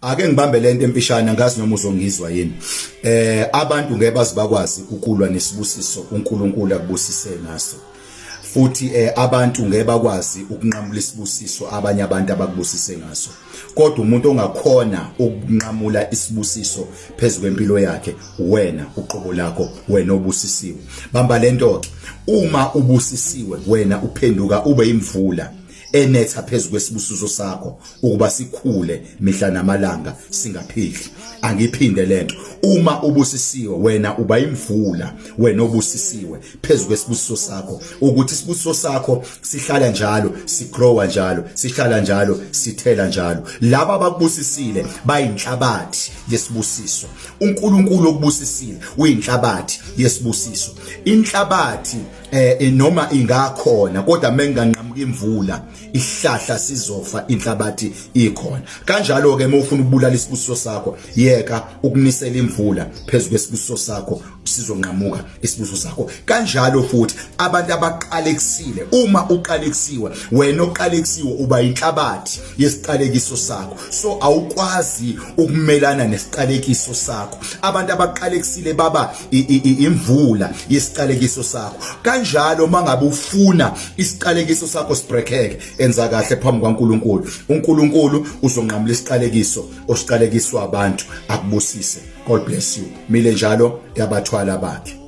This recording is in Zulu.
Ake ngibambe lento emfishane, ngazi noma uzongizwa yini. Abantu ngeke baze bakwazi ukulwa nesibusiso uNkulunkulu akubusise ngaso. Futhi abantu ngeke bakwazi ukunqamula isibusiso abanye abantu abakubusise ngaso. Kodwa umuntu ongakhona ukunqamula isibusiso phezulu kwempilo yakhe wena uqobo lakho, wena obusisiwe. Bamba lento ke. Uma ubusisiwe wena uphenduka ube imvula enetha phezulu kwesibusiso sakho ukuba sikhule mihla namalanga singaphihli. Angiphinde lento: uma ubusisiwe wena uba imvula, wena obusisiwe, phezulu kwesibusiso sakho, ukuthi isibusiso sakho sihlala njalo sigrowa njalo, sihlala njalo sithela njalo. Laba abakubusisile bayinhlabathi yesibusiso. uNkulunkulu okubusisile uyinhlabathi yesibusiso. Inhlabathi noma ingakhona, kodwa menganqamuka imvula, isihlahla sizofa inhlabathi ikhona. Kanjalo ke uma ufuna ukubulala isibusiso sakho, yeka ukunisela imvula phezulu kwesibusiso sakho, sizonqamuka isibusiso sakho. Kanjalo futhi abantu abaqalekisile, uma uqalekisiwe, wena oqalekisiwe uba inhlabathi yesiqalekiso sakho, so awukwazi ukumelana nesiqalekiso sakho. Abantu abaqalekisile baba imvula yesiqalekiso sakho. Kanjalo mangabe ufuna isiqalekiso sakho sibrekheke, enza kahle phambi kwaNkuluNkulu. uNkulunkulu uzonqamula isiqalekiso osiqalekiswa abantu, akubusise. God bless you. Mile njalo yabathwala bakhe.